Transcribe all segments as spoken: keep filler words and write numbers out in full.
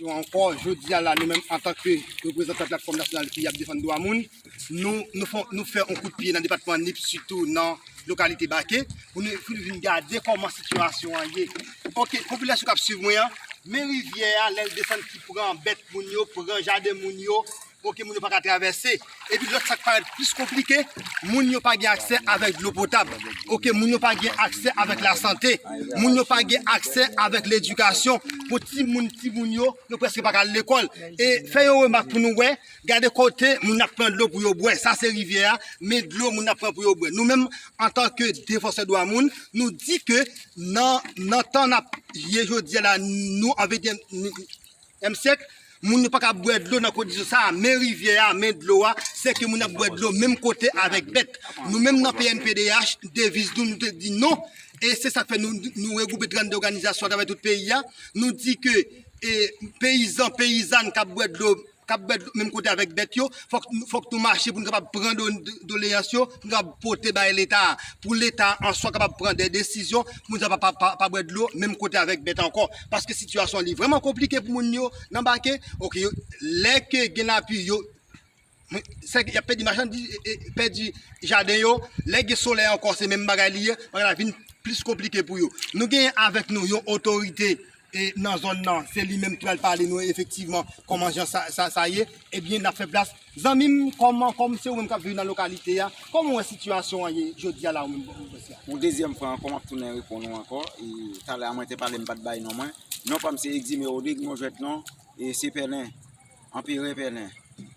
Ankò, jodi a la, nou menm antanke reprezantan Platfòm Nasyonal ki ap defann dwa moun, nou, nou fè, nou fè yon kout pye nan depatman Nip, sitou nan lokalite Bake, pou nou, pou nou vin gade kòman sitiyasyon an ye. Ok, popilasyon k ap swiv mwen an, men rivyè a, lè l desann ki pran bèt moun yo, pran jaden moun yo, ok, moun yo pa ka travèse. Epi lòt sa k parèt plis konplike, moun yo pa gen aksè avèk dlo potab. Ok, moun yo pa gen aksè avèk lasante. Moun yo pa gen aksè avèk ledikasyon. Pou timoun, timoun yo, yo prèske pa ka al lekòl. E fè yon remak pou nou wè, gade kote moun ap pran dlo pou yo bwè. Sa se rivyè a, men dlo moun ap pran pou yo bwè. Nou menm, antanke defansè dwa moun, nou di ke nan, nan tan n ap ye jodi a la, nou an ventyèm, m syèk, moun yo pa ka bwè dlo nan kondisyon sa a, men rivyè a, men dlo a, se ke moun ap bwè dlo menm kote avèk bèt. Nou menm nan P N P D H, deviz nou, nou te di non, e se sa k fè nou, nou regwoupe trannde òganizasyon atravè tout peyi a, nou di ke, e, peyizan, peyizàn k ap bwè dlo, k ap bwè dlo menm kote avèk bèt yo, fòk, fòk nou mache pou nou kapab pran do, do, doleyans yo, pou nou kapab pote bay Leta a, pou Leta an swa kapab pran de desizyon, pou moun sa pa, pa, pa, pa bwè dlo menm kote avèk bèt ankò. Paske sitiyasyon li vrèman konplike pou moun yo nan Bake. Ok, yo, lè ke gen lapli, yo, se, y ap pèdi machandiz, e, e, pèdi jaden yo. Lè gen solèy ankò, se menm bagay li ye. Bagay la vin plis konplike pou yo. Nou genyen avèk nou yon otorite e nan zòn nan, se li menm ki pral pale nou efektivman kòman jan sa, sa, sa ye. Ebyen, n ap fè plas. Zanmi m, kòman, kòm se ou menm k ap viv nan lokalite a, kòman w wè sitiyasyon an ye jodi a la, ou menm, ou, ou, ou, Yon dezyèm fwa ankò, m ap tounen reponn ou ankò. E talè a mwen te pale, m pa t bay non mwen. Non pa m se Exime Rodrigue, non jwèt non, e se Pèlen, Anperè Pèlen.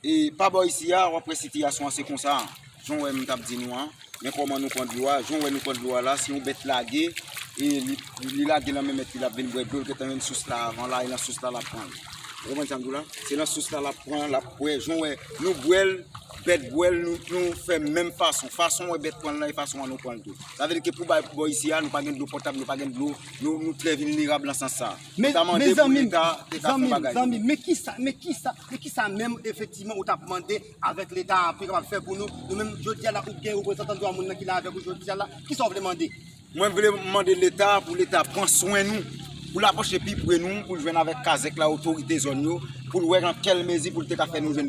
E pa bò isi a, w ap wè sitiyasyon an se konsa. Jan w wè m t ap di nou an, men kòman nou pran dlo a, jan w wè nou pran dlo a la, si yon bèt lage, e li, li lage nan men mèt li, l ap vin bwè dlo, l gentan jwenn sous la avan la, e nan sous la l ap pran l. Ou konprann sa m di w la? Se nan sous la l ap pran, l ap bwè, jan w wè nou bwè l, bèt bwè l, nou, nou fè menm fason. Fason w wè bèt pran l lan, e fason an nou pran l tou. Sa vle di ke pou bay bò isi a, nou pa gen dlo potab, nou pa gen dlo, nou, nou trè vilnerab nan sans sa. Nou ta mande pou Leta te ka fè yon bagay pou nou. Men kisa, men kisa, men kisa menm efektivman ou t ap mande avèk Leta a pou yo kapab fè pou nou? Nou menm jodi a la, ou gen reprezantan dwa moun nan ki la avèk ou jodi a la, kisa w vle mande? Mwen vle mande Leta pou Leta pran swen nou, pou l apwoche pi pre nou, pou l jwenn avèk kazèk la, otorite zòn yo, pou l wè nan kèl mezi pou l te ka fè nou jwenn